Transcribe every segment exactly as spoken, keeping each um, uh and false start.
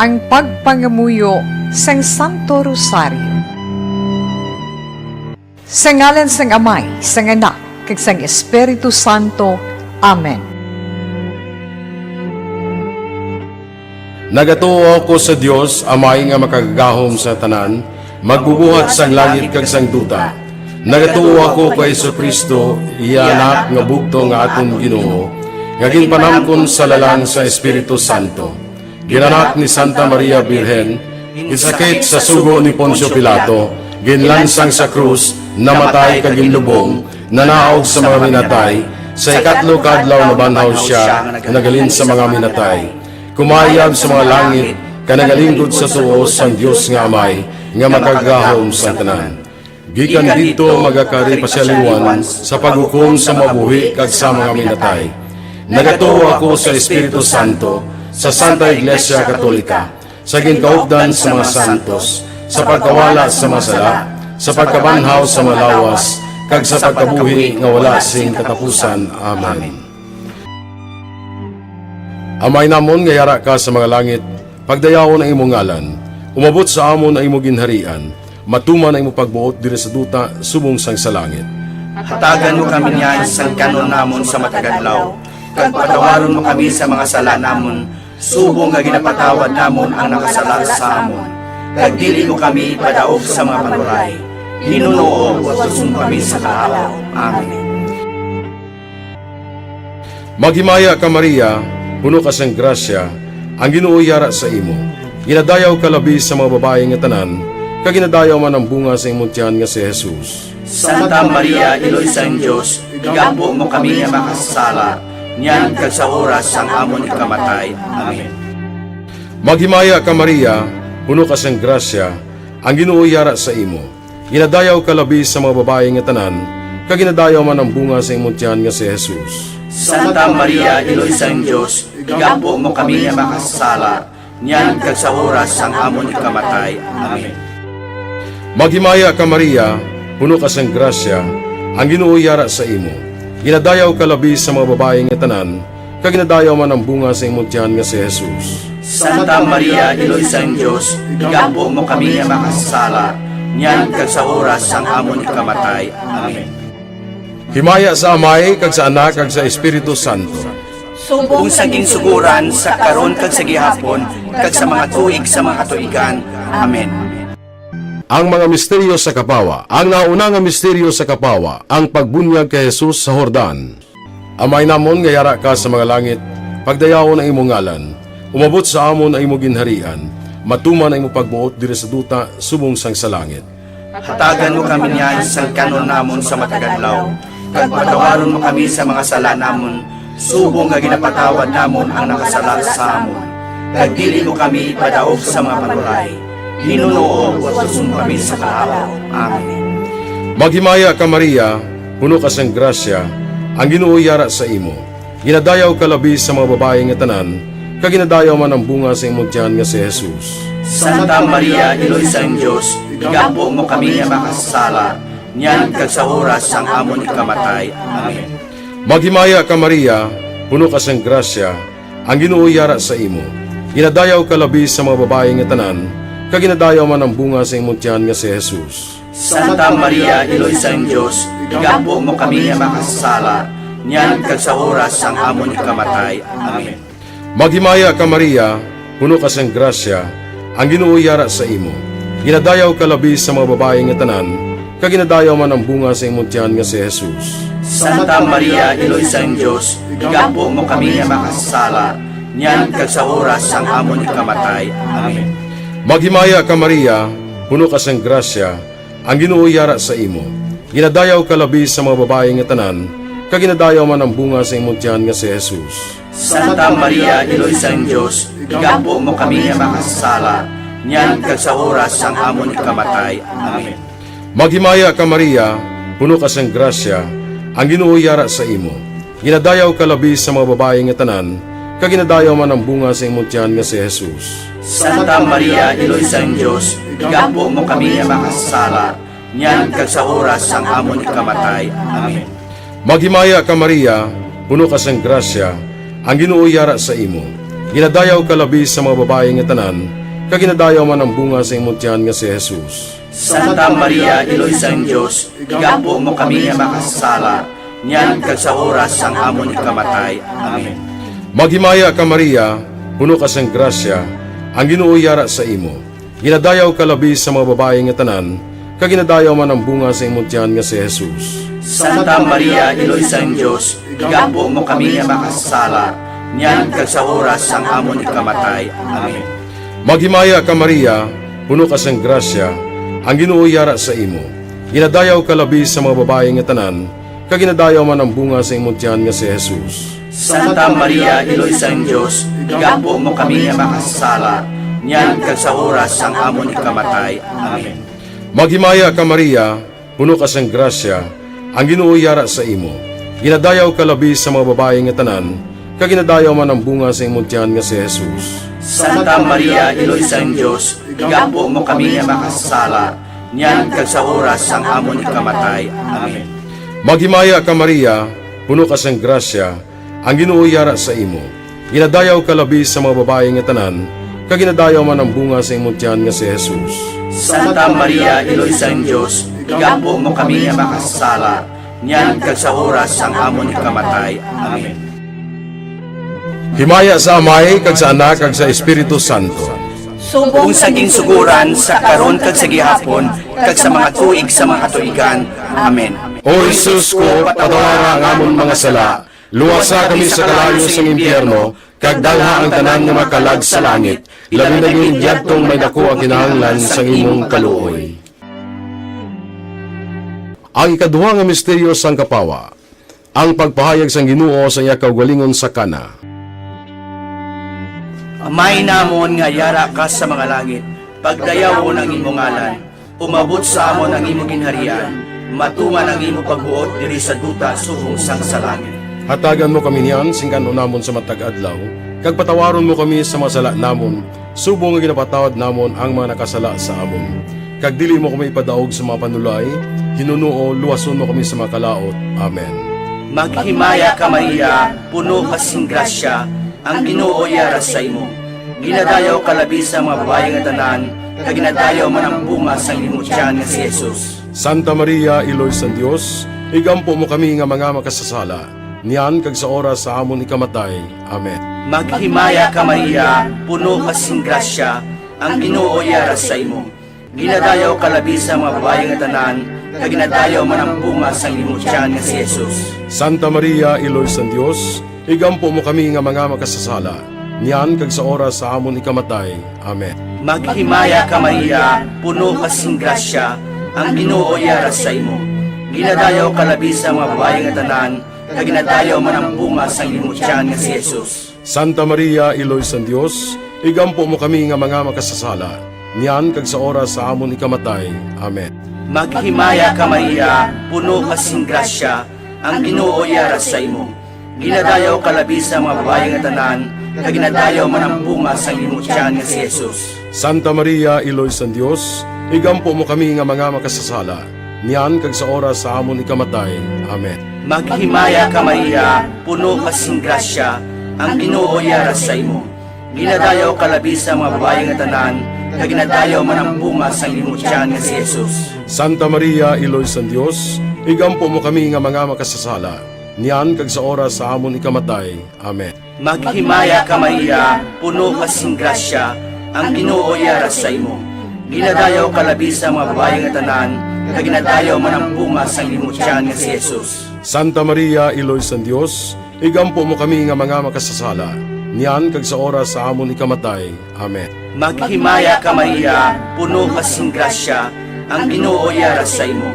Ang pagpangamuyo sang Santo Rosario. Sa ngalan sang Amay, sang Anak, kag sang Espiritu Santo. Amen. Nagatuo ako sa Dios, Amay nga makagagahom sa tanan, magbubuhat sang langit kag sang duta. Nagatuo ako kay Jesu-Cristo, iya Anak nga bugtong nga aton Ginoo, nga ginpanamkon sa lalang sa Espiritu Santo. Ginanak ni Santa Maria Birhen, ginsakit sa sugo ni Poncio Pilato, ginlansang sa krus, namatay kag ginlubong, nanaog sa mga minatay, sa ikatlo ka adlaw nabanhaw sia, naghalin sa mga minatay. Kumayab sa mga langit, kag nagalingkod sa tuo sang Dios nga Amay, nga makagagahom sang tanan. Gikan didto magakari pa sia liwat sa paghukom sa mabuhi kag sa mga minatay. Nagatuo ako sa Espiritu Santo, sa Santa Iglesia Katolika, sa ginkaupdan sa mga santos, sa pagkawala sa mga sala, sa pagkabanhaw sa mga lawas, kag sa pagkabuhi nga wala sing katapusan. Amen. Amay namon nga yara ka sa mga langit, pagdayawon ang imo ngalan. Umabot sa amon ang imo ginharian. Matuman ang imo pagbuot diri sa duta subong sang sa langit. Hatagan mo kami niyan sang kan-on namon sa matag adlaw, kag patawaron mo kami sa mga sala namon, subong nga ginapatawad namon ang nakasala sa amon. Kag dili mo kami ipadaog sa mga panuray. Ginoo, watuson mo kami sa kahawa. Amen. Maghimaya ka, Maria, puno ka sang grasya, ang Ginoo yara sa imo. Ginadayaw ka labi sa mga babayi nga tanan, kag ginadayaw man ang bunga sa imong tiyan nga si Jesus. Santa Maria, Iloy sang Dios, igampo mo kami nga makasasala, niyan kag sa oras sang amon ikamatay. Amen. Maghimaya ka, Maria, puno ka sang grasya, ang Ginoo yara sa imo. Ginadayaw ka labi sa mga babayi nga tanan, kag ginadayaw man ang bunga sa imong tiyan nga si Jesus. Santa Maria, Iloy sang Dios, igampo mo kami nga makasasala, niyan kag sa oras sang amon ikamatay. Amen. Maghimaya ka, Maria, puno ka sang grasya, ang Ginoo yara sa imo. Ginadayaw ka labi sa mga babayi nga tanan, kag ginadayaw man ang bunga sa imong tiyan nga si Jesus. Santa Maria, Iloy sang Dios, igampo mo kami nga makasasala, niyan kag sa oras sang amon ikamatay. Amen. Himaya sa Amay, kag sa Anak, kag sa Espiritu Santo. Subong sa ginsugoran, sa karon, kag sa gihapon, kag sa mga tuig sa mga katuigan. Amen. Ang mga misteryo sa kapawa. Ang nauna nga misteryo sa kapawa, ang pagbunyag kay Jesus sa Jordan. Amay namon nga yara ka sa mga langit, pagdayawon ang imo ngalan. Umabot sa amon ang imo ginharian. Matuman ang imo pagbuot diri sa duta subong sang sa langit. Hatagan mo kami niyan sang kan-on namon sa matag adlaw, kag patawaron mo kami sa mga sala namon, subong nga ginapatawad namon ang nakasala sa amon. Kag dili mo kami ipadaog sa mga panuray. Ginoo, watuson mo kami sa kahawa. Amen. Maghimaya ka, Maria, puno ka sang grasya, ang Ginoo yara sa imo. Ginadayaw ka labi sa mga babayi nga tanan, kag ginadayaw man ang bunga sa imong tiyan nga si Jesus. Santa Maria, Iloy sang Dios, igampo mo kami nga makasasala, niyan kag sa oras sang amon ikamatay. Amen. Maghimaya ka, Maria, puno ka sang grasya, ang Ginoo yara sa imo. Ginadayaw ka labi sa mga babayi nga tanan, kag ginadayaw man ang bunga sa imong tiyan nga si Jesus. Santa Maria, Iloy sang Dios, igampo mo kami nga makasasala, niyan kag sa oras sang amon ikamatay. Amen. Maghimaya ka, Maria, puno ka sang grasya, ang Ginoo yara sa imo. Ginadayaw ka labi sa mga babayi nga tanan, kag ginadayaw man ang bunga sa imong tiyan nga si Jesus. Santa Maria, Iloy sang Dios, igampo mo kami nga makasasala, niyan kag sa oras sang amon ikamatay. Amen. Maghimaya ka, Maria, puno ka sang grasya, ang Ginoo yara sa imo. Ginadayaw ka labi sa mga babayi nga tanan, kag ginadayaw man ang bunga sa imong tiyan nga si Jesus. Santa Maria, Iloy sang Dios, igampo mo kami nga makasasala, niyan kag sa oras sang amon ikamatay. Amen. Maghimaya ka, Maria, puno ka sang grasya, ang Ginoo yara sa imo. Ginadayaw ka labi sa mga babayi nga tanan, kag ginadayaw man ang bunga sa imong tiyan nga si Jesus. Santa Maria, Iloy sang Dios, igampo mo kami nga makasasala, niyan kag sa oras sang amon ikamatay. Amen. Maghimaya ka, Maria, puno ka sang grasya, ang Ginoo yara sa imo. Ginadayaw ka labi sa mga babayi nga tanan, kag ginadayaw man ang bunga sa imong tiyan nga si Jesus. Santa Maria, Iloy sang Dios, igampo mo kami nga makasasala, niyan kag sa oras sang amon ikamatay. Amen. Maghimaya ka, Maria, puno ka sang grasya, ang Ginoo yara sa imo. Ginadayaw ka labi sa mga babayi nga tanan, kag ginadayaw man ang bunga sa imong tiyan nga si Jesus. Santa Maria, Iloy sang Dios, igampo mo kami nga makasasala, niyan kag sa oras sang amon ikamatay. Amen. Maghimaya ka, Maria, puno ka sang grasya, ang Ginoo yara sa imo. Ginadayaw ka labi sa mga babayi nga tanan, kag ginadayaw man ang bunga sa imong tiyan nga si Jesus. Santa Maria, Iloy sang Dios, igampo mo kami nga makasasala, niyan kag sa oras sang amon ikamatay. Amen. Maghimaya ka, Maria, puno ka sang grasya, ang Ginoo yara sa imo. Ginadayaw ka labi sa mga babayi nga tanan, kag ginadayaw man ang bunga sa imong tiyan nga si Jesus. Santa Maria, Iloy sang Dios, igampo mo kami nga makasasala, niyan kag sa oras sang amon ikamatay. Amen. Maghimaya ka, Maria, puno ka sang grasya, ang Ginoo yara sa imo. Ginadayaw ka labi sa mga babayi nga tanan, kag ginadayaw man ang bunga sa imong tiyan nga si Jesus. Santa Maria, Iloy sang Dios, igampo mo kami nga makasasala, niyan kag sa oras sang amon ikamatay. Amen. Himaya sa Amay, kag sa Anak, kag sa Espiritu Santo. Subong sa ginsuguran, sa karon, kag sa gihapon, kag sa mga tuig sa mga katuigan. Amen. O Jesus ko, patawara ang amon mga sala, luwasa kami sa kalayo sang impyerno, kag dalha ang tanan nga mga kalag sa langit, labi na gid yadtong may daku ang kinahanglan sang imong kaluoy. Ang ikaduha nga misteryo sang kapawa, ang pagpahayag sang Ginoo sa iya kaugalingon sa Cana. Amay namon nga yara ka sa mga langit, pagdayawon ang imo ngalan, umabot sa amon ang imo ginharian, matuman ang imo pagbuot diri sa duta subong sang sa langit. Hatagan mo kami niyan sing kan-on namon sa matag adlaw, kag patawaron mo kami sa mga sala namon, subong nga ginapatawad namon ang mga nakasala sa amon. Kag dili mo kami ipadaog sa mga panulay, hinunoo, luwason mo kami sa mga kalaut. Amen. Maghimaya ka, Maria, puno ka sing grasya, ang Ginoo yara sa imo. Ginadayaw ka labi sa mga babayi nga tanan, kag ginadayaw man ang bunga sang imo tiyan nga si Jesus. Santa Maria, Iloy sang Dios, igampo mo kami nga mga makasasala, niyan kag sa oras sa amon ikamatay. Amen. Maghimaya ka, Maria, puno ka sing grasya, ang Ginoo yara sa imo. Ginadayaw ka labi sa mga babayi nga tanan, kag ginadayaw man ang bunga sang imo tiyan nga si Jesus. Santa Maria, Iloy sang Dios, igampo mo kami nga mga makasasala, niyan kag sa oras sa amon ikamatay. Amen. Maghimaya ka, Maria, puno ka sing grasya, ang Ginoo yara sa imo. Ginadayaw ka labi sa mga babayi nga tanan, kag ginadayaw man ang bunga sang imo tiyan nga si Jesus. Santa Maria, Iloy sang Dios, igampo mo kami nga mga makasasala, niyan kag sa oras sa amon ikamatay. Amen. Maghimaya ka, Maria, puno ka sing grasya, ang Ginoo yara sa imo. Ginadayaw ka labi sa mga babayi nga tanan, kag ginadayaw man ang bunga sang imo tiyan nga si Jesus. Santa Maria, Iloy sang Dios, igampo mo kami nga mga makasasala, niyan kag sa oras sa amon ikamatay. Amen. Maghimaya ka, Maria, puno ka sing grasya, ang Ginoo yara sa imo. Ginadayaw ka labi sa mga babayi nga tanan, kag ginadayaw man ang bunga sang imo tiyan nga si Jesus. Santa Maria, Iloy sang Dios, igampo mo kami nga mga makasasala, niyan kag sa oras sa amon ikamatay. Amen. Maghimaya ka, Maria, puno ka sing grasya, ang Ginoo yara sa imo. Ginadayaw ka labi sa mga babayi nga tanan, kag ginadayaw man ang bunga sang imo tiyan nga si Jesus. Santa Maria, Iloy sang Dios, igampo mo kami nga mga makasasala, niyan kag sa oras sa amon ikamatay. Amen. Maghimaya ka, Maria, puno ka sing grasya, ang Ginoo yara sa imo.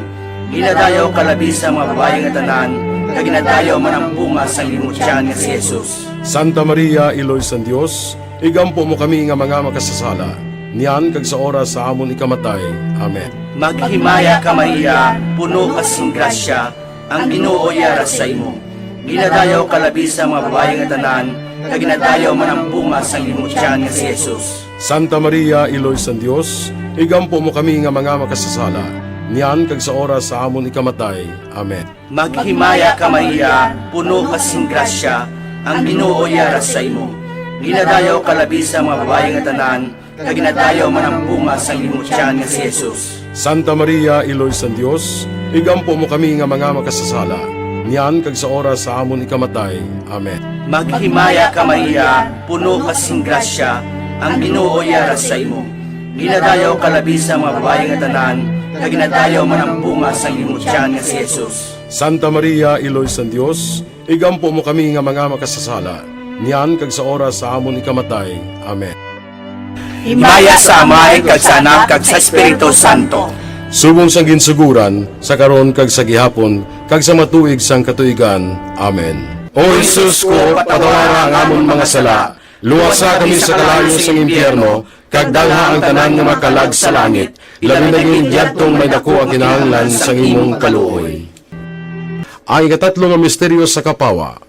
Ginadayaw ka labi sa mga babayi nga tanan, kag ginadayaw man ang bunga sang imo tiyan nga si Jesus. Santa Maria, Iloy sang Dios, igampo mo kami nga mga makasasala, niyan kag sa oras sa amon ikamatay. Amen. Maghimaya ka, Maria, puno ka sing grasya, ang Ginoo yara sa imo. Ginadayaw ka labi sa mga babayi nga tanan, kag ginadayaw man ang bunga sang imo tiyan nga si Jesus. Santa Maria, Iloy sang Dios, igampo mo kami nga mga makasasala, niyan kag sa oras sa amon ikamatay. Amen. Maghimaya ka, Maria, puno ka sing grasya, ang Ginoo yara sa imo. Ginadayaw ka labi sa mga babayi nga tanan, kag ginadayaw man ang bunga sang imong tiyan nga si Jesus. Santa Maria, Iloy sang Dios, igampo mo kami nga mga makasasala, niyan kag sa oras sa amon ikamatay. Amen. Maghimaya ka, Maria, puno ka sing grasya, ang Ginoo yara sa imo. Ginadayaw ka labi sa mga babayi nga tanan, kag ginadayaw man ang bunga sang imong tiyan nga si Jesus. Santa Maria, Iloy sang Dios, igampo mo kami nga mga makasasala, niyan kag sa oras sa amon ikamatay. Amen. Himaya sa Amay, kag sa Anak, kag sa Espiritu Santo. Subong sang ginsugoran, sa karon, kag sa gihapon, kag sa mga tuig sang katuigan. Amen. O Jesus ko, patawara ang amon mga sala, luwasa kami sa kalayo sang impyerno, kag dalha ang tanan nga makalag sa langit, labi na gid yadtong may daku ang kinahanglan sang imong kaluoy. Ang ikatatlo nga misteryo sa kapawa,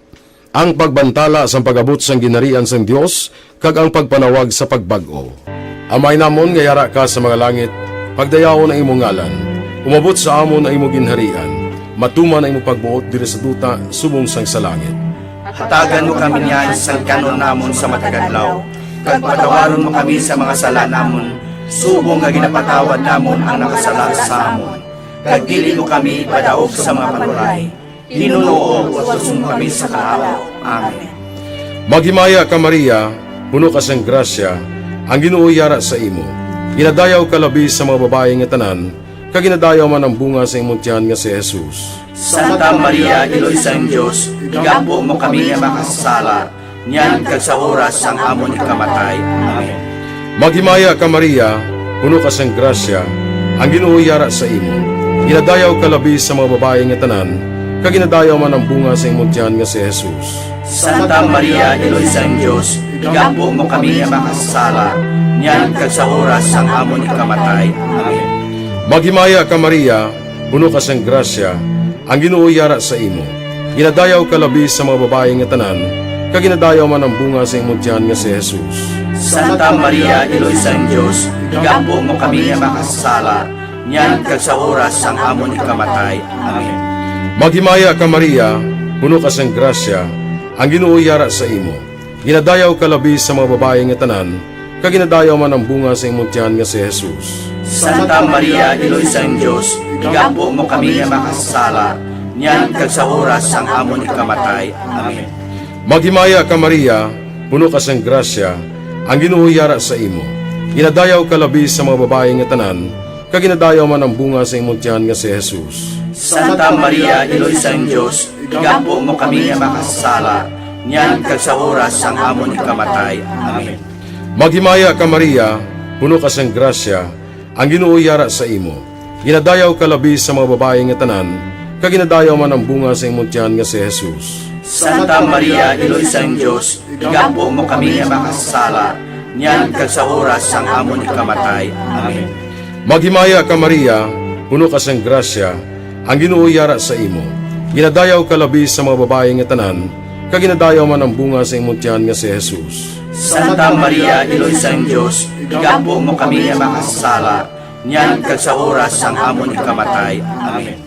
ang pagbantala sang pag-abot sang ginharian sang Dios kag ang pagpanawag sa pagbag-o. Amay namon nga yara ka sa mga langit, pagdayawon ang imong ngalan. Umabot sa amon ang imong ginharian. Matuman ang imong pagbuot diri sa duta subong sang sa langit. Hatagan mo kami niyan sang kan-on namon sa matag adlaw, kag patawaron mo kami sa mga sala namon, subong nga ginapatawad namon ang nakasala sa amon. Kag dili mo kami ipadaog sa mga panulay, Ginoo, uwaton mo kami sa kahawa. Amen. Maghimaya ka, Maria, puno ka sang grasya, ang Ginoo yara sa imo. Ginadayaw ka labi sa mga babayi nga tanan, kag ginadayaw man ang bunga sa imong tiyan nga si Jesus. Santa Maria, Iloy sang Dios, igampo mo kami nga makasasala, niyan kag sa oras sang amon ikamatay. Amen. Maghimaya ka, Maria, puno ka sang grasya, ang Ginoo yara sa imo. Ginadayaw ka labi sa mga babayi nga tanan, kag ginadayaw man ang bunga sa imong tiyan nga si Jesus. Santa Maria, Iloy sang Dios, igampo mo kami nga makasasala, niyan kag sa oras sang amon ikamatay. Amen. Maghimaya ka, Maria, puno ka sang grasya, ang Ginoo yara sa imo. Ginadayaw ka labi sa mga babayi nga tanan, kag ginadayaw man ang bunga sa imong tiyan nga si Jesus. Santa Maria, Iloy sang Dios, igampo mo kami nga makasasala, niyan kag sa oras sang amon ikamatay. Amen. Maghimaya ka, Maria, puno ka sang grasya, ang Ginoo yara sa imo. Ginadayaw ka labi sa mga babayi nga tanan, kag ginadayaw man ang bunga sa imong tiyan nga si Jesus. Santa Maria, Iloy sang Dios, igampo mo kami nga makasasala, niyan kag sa oras sang amon ikamatay. Amen. Maghimaya ka, Maria, puno ka sang grasya, ang Ginoo yara sa imo. Ginadayaw ka labi sa mga babayi nga tanan, kag ginadayaw man ang bunga sa imong tiyan nga si Jesus. Santa Maria, Iloy sang Dios, igampo mo kami nga makasasala, niyan kag sa oras sang amon ikamatay. Amen. Maghimaya ka, Maria, puno ka sang grasya, ang Ginoo yara sa imo. Ginadayaw ka labi sa mga babayi nga tanan, kag ginadayaw man ang bunga sa imong tiyan nga si Jesus. Santa Maria, Iloy sang Dios, igampo mo kami nga makasasala, niyan kag sa oras sang amon ikamatay. Amen. Maghimaya ka, Maria, puno ka sang grasya, ang Ginoo yara sa imo. Ginadayaw ka labi sa mga babayi nga tanan, kag ginadayaw man ang bunga sa imong tiyan nga si Jesus. Santa Maria, Iloy sang Dios, igampo mo kami nga makasasala, niyan kag sa oras sang amon ikamatay. Amen.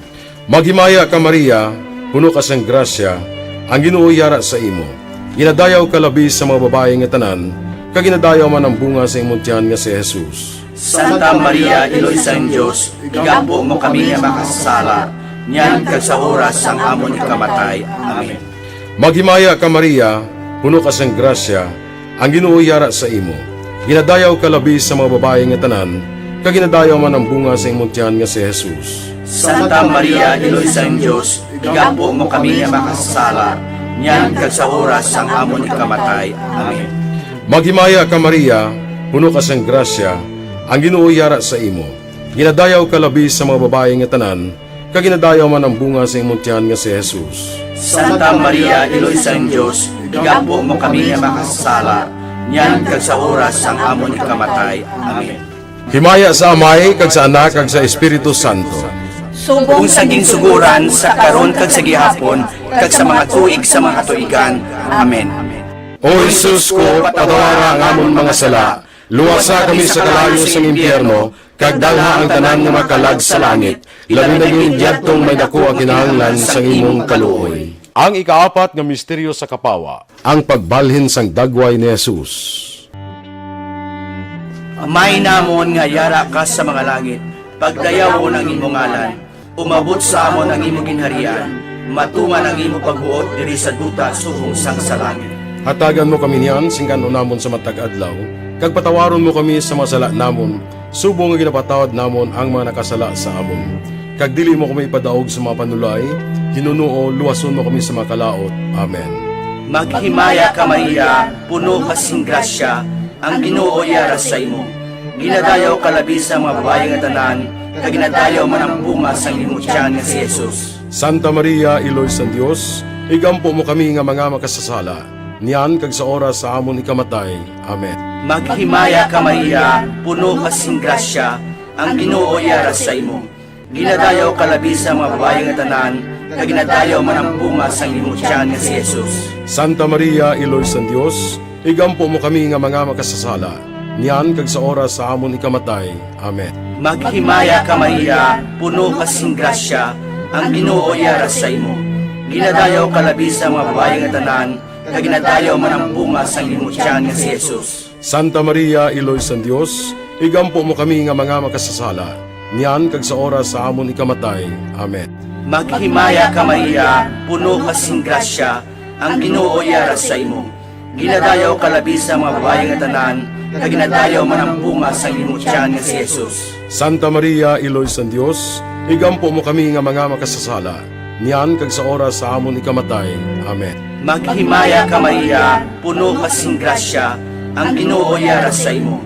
Maghimaya ka, Maria, puno ka sang grasya, ang Ginoo yara sa imo. Ginadayaw ka labi sa mga babayi nga tanan, kag ginadayaw man ang bunga sa imong tiyan nga si Jesus. Santa Maria, Iloy sang Dios, igampo mo kami nga makasasala, niyan kag sa oras sang amon ikamatay. Amen. Maghimaya ka, Maria, puno ka sang grasya, ang Ginoo yara sa imo. Ginadayaw ka labi sa mga babayi nga tanan, kag ginadayaw man ang bunga sa imong tiyan nga si Jesus. Santa Maria, Iloy sang Dios, igampo mo kami nga makasasala, niyan kag sa oras sang amon ikamatay. Amen. Maghimaya ka, Maria, puno ka sang grasya, ang Ginoo yara sa imo. Ginadayaw ka labi sa mga babayi nga tanan, kag ginadayaw man ang bunga sa imong tiyan nga si Jesus. Santa Maria, Iloy sang Dios, igampo mo kami nga makasasala, niyan kag sa oras sang amon ikamatay. Amen. Himaya sa Amay, kag sa Anak, kag sa Espiritu Santo. Subong sa ginsugoran, sa karon, kag sa gihapon, kag sa mga tuig sa mga katuigan. Amen. O Jesus ko, patawara ang amon mga sala, luwasa kami sa kalayo sang impyerno, kag dalha ang tanan nga makalag sa langit, labi na gid yadtong may daku ang kinahanglan sang imong kaluoy. Ang ikaapat nga misteryo sa kapawa, ang pagbalhin sang dagway ni Jesus. Amay namon nga yara ka sa mga langit, pagdayawon ang imo ngalan, umabot sa amon ang imo ginharian, matuman ang imo pagbuot diri sa duta subong sang sa langit. Hatagan mo kami niyan sing kan-on namon sa matag adlaw, kag patawaron mo kami sa mga sala namon, subong nga ginapatawad namon ang mga nakasala sa amon. Kag dili mo kami ipadaog sa mga panulay, hinunoo, luwason mo kami sa mga kalaut. Amen. Maghimaya ka, Maria, puno ka sing grasya, ang Ginoo yara sa imo. Ginadayaw ka labi sa mga babayi nga tanan, kag ginadayaw man ang bunga sang imo tiyan nga si Jesus. Santa Maria, Iloy sang Dios, igampo mo kami nga mga makasasala, niyan kag sa oras sa amon ikamatay. Amen. Maghimaya ka, Maria, puno ka sing grasya, ang Ginoo yara sa imo. Ginadayaw ka labi sa mga babayi nga tanan, kag ginadayaw man ang bunga sang imo tiyan nga si Jesus. Santa Maria, Iloy sang Dios, igampo mo kami nga mga makasasala, niyan kag sa oras sa amon ikamatay. Amen. Maghimaya ka, Maria, puno ka sing grasya, ang Ginoo yara sa imo. Ginadayaw ka labi sa mga babayi nga tanan, kag ginadayaw man ang bunga sang imo tiyan nga si Jesus. Santa Maria, Iloy sang Dios, igampo mo kami nga mga makasasala, niyan kag sa oras sa amon ikamatay. Amen. Maghimaya ka, Maria, puno ka sing grasya, ang Ginoo yara sa imo. Ginadayaw ka labi sa mga babayi nga tanan, kag ginadayaw man ang bunga sang imo tiyan nga si Jesus. Santa Maria, Iloy sang Dios, igampo mo kami nga mga makasasala, niyan kag sa oras sa amon ikamatay. Amen. Maghimaya ka, Maria, puno ka sing grasya, ang Ginoo yara sa imo.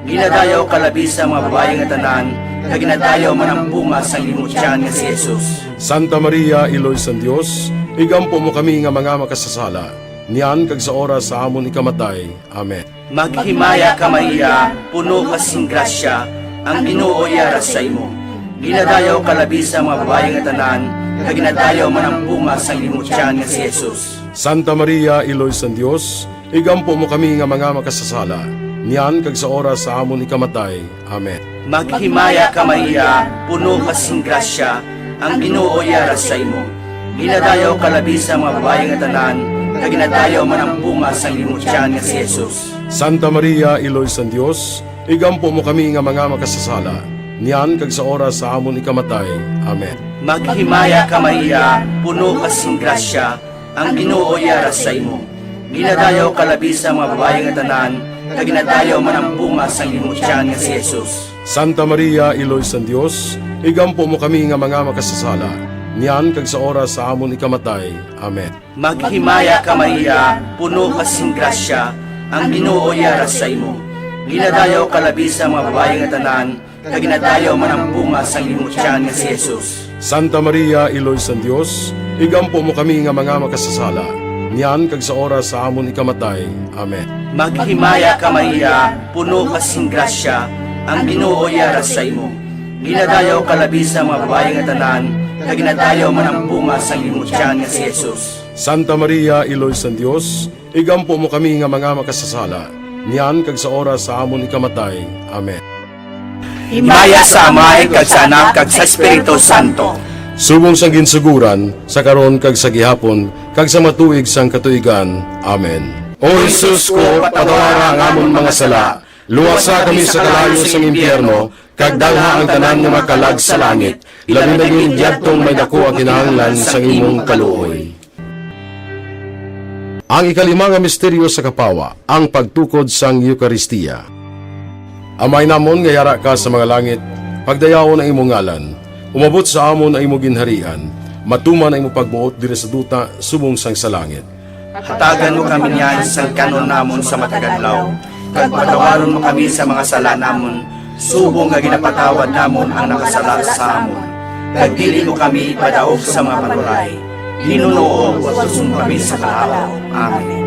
Ginadayaw ka labi sa mga babayi nga tanan, kag ginadayaw man ang bunga sang imo tiyan nga si Jesus. Santa Maria, Iloy sang Dios, igampo mo kami nga mga makasasala, niyan kag sa oras sa amon ikamatay. Amen. Maghimaya ka, Maria, puno ka sing grasya, ang Ginoo yara sa imo. Ginadayaw ka labi sa mga babayi nga tanan, kag ginadayaw man ang bunga sang imo tiyan nga si Jesus. Santa Maria, Iloy sang Dios, igampo mo kami nga mga makasasala, niyan kag sa oras sa amon ikamatay. Amen. Maghimaya ka, Maria, puno ka sing grasya, ang Ginoo yara sa imo. Ginadayaw ka labi sa mga babayi nga tanan, kag ginadayaw man ang bunga sang imo tiyan nga si Jesus. Santa Maria, Iloy sang Dios, igampo mo kami nga mga makasasala, niyan kag sa oras sa amon ikamatay. Amen. Maghimaya ka, Maria, puno ka sing grasya, ang Ginoo yara sa imo. Ginadayaw ka labi sa mga babayi nga tanan, kag ginadayaw man ang bunga sang imo tiyan nga si Jesus. Santa Maria, Iloy sang Dios, igampo mo kami nga mga makasasala, niyan kag sa oras sa amon ikamatay. Amen. Maghimaya ka, Maria, puno ka sing grasya, ang Ginoo yara sa imo. Ginadayaw ka labi sa mga babayi nga tanan, kag ginadayaw man ang bunga sang imo tiyan nga si Jesus. Santa Maria, Iloy sang Dios, igampo mo kami nga mga makasasala, niyan kag sa oras sa amon ikamatay. Amen. Maghimaya ka, Maria, puno ka sing grasya, ang Ginoo yara sa imo. Ginadayaw ka labi sa mga babayi nga tanan, kag ginadayaw man ang bunga sang imo tiyan nga si Jesus. Santa Maria, Iloy sang Dios, igampo mo kami nga mga makasasala, niyan kag sa oras sa amon ikamatay. Amen. Himaya sa Amay, kag sa Anak, kag sa Espiritu Santo. Subong sang ginsugoran, sa karon, kag sa gihapon, kag sa mga tuig sang katuigan. Amen. O Jesus ko, patawara ang amon mga sala, luwasa kami sa kalayo sang impyerno, kag dalha ang tanan nga mga kalag sa langit, labi na gid yadtong may daku ang kinahanglan sang imong kaluoy. Ang ikalima nga misteryo sa kapawa, ang pagtukod sang Eukaristia. Amay namon nga yara ka sa mga langit, pagdayawon ang imo ngalan, umabot sa amon ang imo ginharian, matuman ang imo pagbuot diri sa duta subong sang sa langit. Hatagan mo kami niyan sang kan-on namon sa matag adlaw, kag patawaron mo kami sa mga sala namon, subong nga ginapatawad namon ang nakasala sa amon. Kag dili mo kami ipadaog sa mga panulay, hinunoo, luwason mo kami sa kalaut. Amen.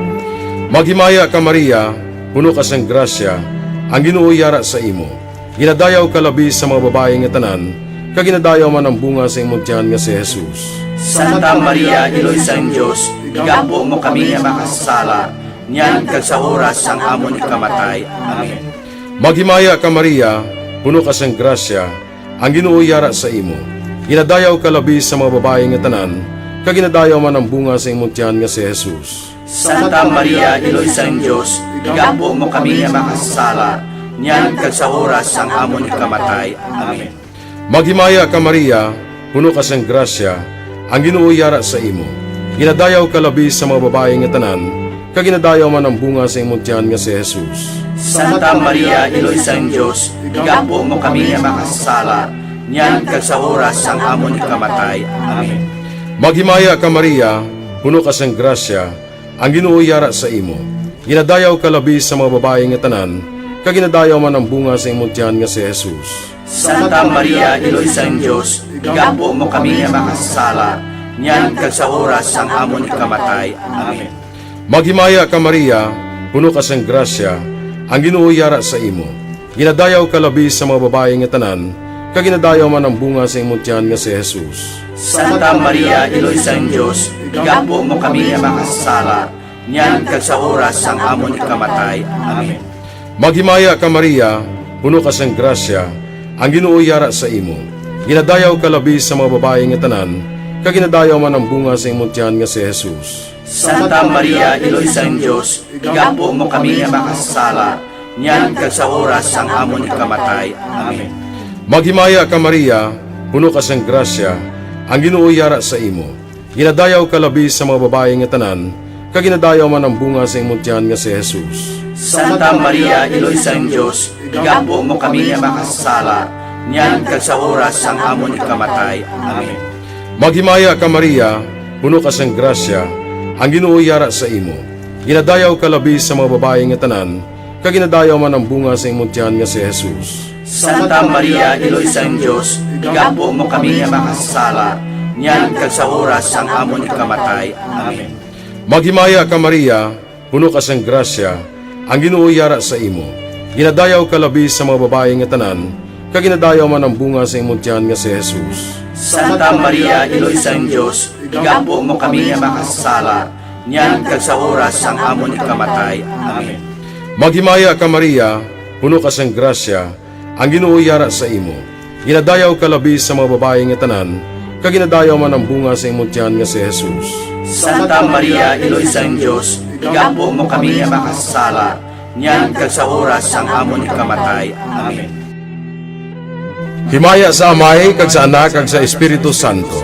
Maghimaya ka, Maria, puno ka sang grasya, ang Ginoo yara sa imo. Ginadayaw ka labi sa mga babayi nga tanan, kag ginadayaw man ang bunga sa imong tiyan nga si Jesus. Santa Maria, Iloy sang Dios, igampo mo kami nga makasasala, niyan kag sa oras sang amon ikamatay. Amen. Maghimaya ka, Maria, puno ka sang grasya, ang Ginoo yara sa imo. Ginadayaw ka labi sa mga babayi nga tanan, kag ginadayaw man ang bunga sa imong tiyan nga si Jesus. Santa Maria, Iloy sang Dios, igampo mo kami nga makasasala, niyan kag sa oras sang amon ikamatay. Amen. Maghimaya ka, Maria, puno ka sang grasya, ang Ginoo yara sa imo. Ginadayaw ka labi sa mga babayi nga tanan, kag ginadayaw man ang bunga sa imong tiyan nga si Jesus. Santa Maria, Iloy sang Dios, igampo mo kami nga makasasala, niyan kag sa oras sang amon ikamatay. Amen. Maghimaya ka, Maria, puno ka sang grasya, ang Ginoo yara sa imo. Ginadayaw ka labi sa mga babayi nga tanan, kag ginadayaw man ang bunga sa imong tiyan nga si Jesus. Santa Maria, Iloy sang Dios, igampo mo kami nga makasasala, niyan kag sa oras sang amon ikamatay. Amen. Maghimaya ka, Maria, puno ka sang grasya, ang Ginoo yara sa imo. Ginadayaw ka labi sa mga babayi nga tanan, kag ginadayaw man ang bunga sa imong tiyan nga si Jesus. Santa Maria, Iloy sang Dios, igampo mo kami nga makasasala, niyan kag sa oras sang amon ikamatay. Amen. Maghimaya ka, Maria, puno ka sang grasya, ang Ginoo yara sa imo. Ginadayaw ka labi sa mga babayi nga tanan, kag ginadayaw man ang bunga sa imong tiyan nga si Jesus. Santa Maria, Iloy sang Dios, igampo mo kami nga makasasala, niyan kag sa oras sang amon ikamatay. Amen. Maghimaya ka, Maria, puno ka sang grasya, ang Ginoo yara sa imo. Ginadayaw ka labi sa mga babayi nga tanan, kag ginadayaw man ang bunga sa imong tiyan nga si Jesus. Santa Maria, Iloy sang Dios, igampo mo kami nga makasasala, niyan kag sa oras sang amon ikamatay. Amen. Maghimaya ka, Maria, puno ka sang grasya, ang Ginoo yara sa imo. Ginadayaw ka labi sa mga babayi nga tanan, kag ginadayaw man ang bunga sa imong tiyan nga si Jesus. Santa Maria, Iloy sang Dios, igampo mo kami nga makasasala, niyan kag sa oras sang amon ikamatay. Amen. Maghimaya ka, Maria, puno ka sang grasya, ang Ginoo yara sa imo. Ginadayaw ka labi sa mga babayi nga tanan, kag ginadayaw man ang bunga sa imong tiyan nga si Jesus. Santa Maria, Iloy sang Dios, igampo mo kami nga makasasala, niyan kag sa oras sang amon ikamatay. Amen. Maghimaya ka, Maria, puno ka sang grasya, ang Ginoo yara sa imo. Ginadayaw ka labi sa mga babayi nga tanan, kag ginadayaw man ang bunga sa imong tiyan nga si Jesus. Santa Maria, Iloy sang Dios, igampo mo kami nga makasasala, niyan kag sa oras sang amon ikamatay. Amen. Himaya sa Amay, kag sa Anak, kag sa Espiritu Santo.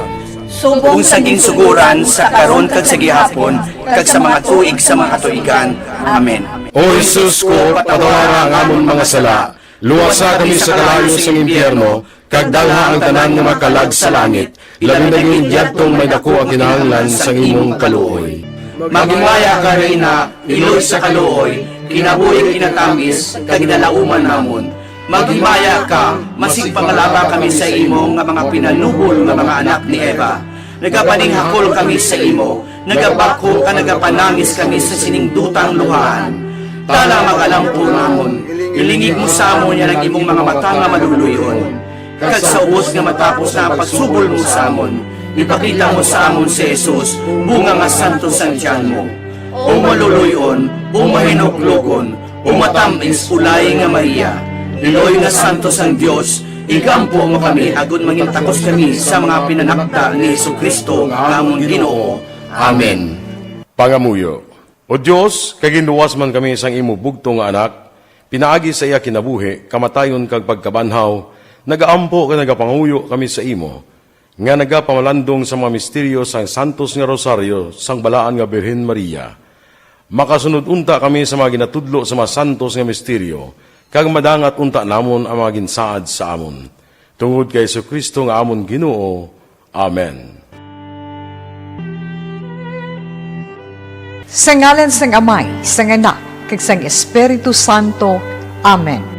Subong sa ginsuguran, sa karon, kag sa gihapon, kag sa mga tuig sa mga katuigan. Amen. O Jesus ko, patawara ang amon mga sala, luwasa kami sa kalayo sang impyerno, kag dalha ang tanan nga mga kalag sa langit, labi na gid yadtong may daku ang kinahanglan sang imong kaluoy. Maghimaya ka, Reyna, iloy sa kaluoy, kinabuhi kinatamis, kag ginalauman namon. Maghimaya ka, masig pangalaba kami sa imo nga mga pinanubol nga mga anak ni Eva. Nagapaninghakol kami sa imo, nagabakho ka, nagapanangis kami sa sining dutang luhaan. Tana, mag-alampo namon, ilingig mo sa amon yan ang imong mga mata nga maluluy-on. Kag sa ubos nga matapos na ang pagsubol mo sa amon, ipakita mo sa amon si Jesus, bunga nga santos sang tiyan mo. O maluluy-on, o mahinuklogon, o matamis, o laing nga Maria, iloy nga santos sang Dios, igampo mo kami agod mangin takos kami sa mga pinanakda ni Jesu-Cristo nga amon Ginoo. Amen. Pangamuyo. O Dios, kay ginluwas man kami sang imo bugtong nga Anak, pinaagi sa iya kinabuhi, kamatayon, kag pagkabanhaw, nagaampo kag nagapangamuyo kami sa imo, nga nagapamalandong sa mga misteryo sang santos nga rosaryo sang balaan nga Birhen Maria. Makasunod unta kami sa mga ginatudlo sa mga santos nga misteryo, kag madangat unta namon ang mga ginsaad sa amon. Tungod kay Jesu-Cristo nga amon Ginoo. Amen. Sa ngalan sang Amay, sang Anak, kag sang Espiritu Santo. Amen.